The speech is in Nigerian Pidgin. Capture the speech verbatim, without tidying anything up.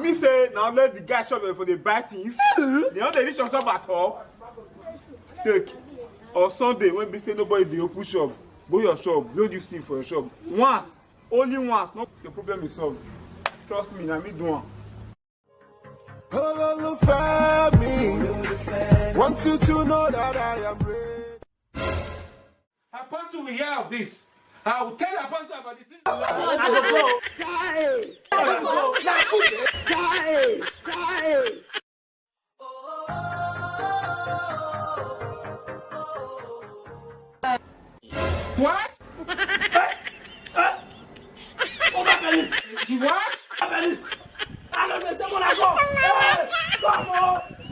He say na only the guy shop for dey buy things. They no dey reach your shop at all. Take. On Sunday when be say nobody dey open shop, go your shop, blow this thing for your shop. Once, only once, no, your problem is solved. Trust me, na me do am. Olólùfẹ́ mi, want you to know that I am ready. Apostle will hear of this. I will tell Apostle about this. I go go. What? Eh? Eh? Over police. She what? Over police. I don't know. Someone I go. Hey, come on.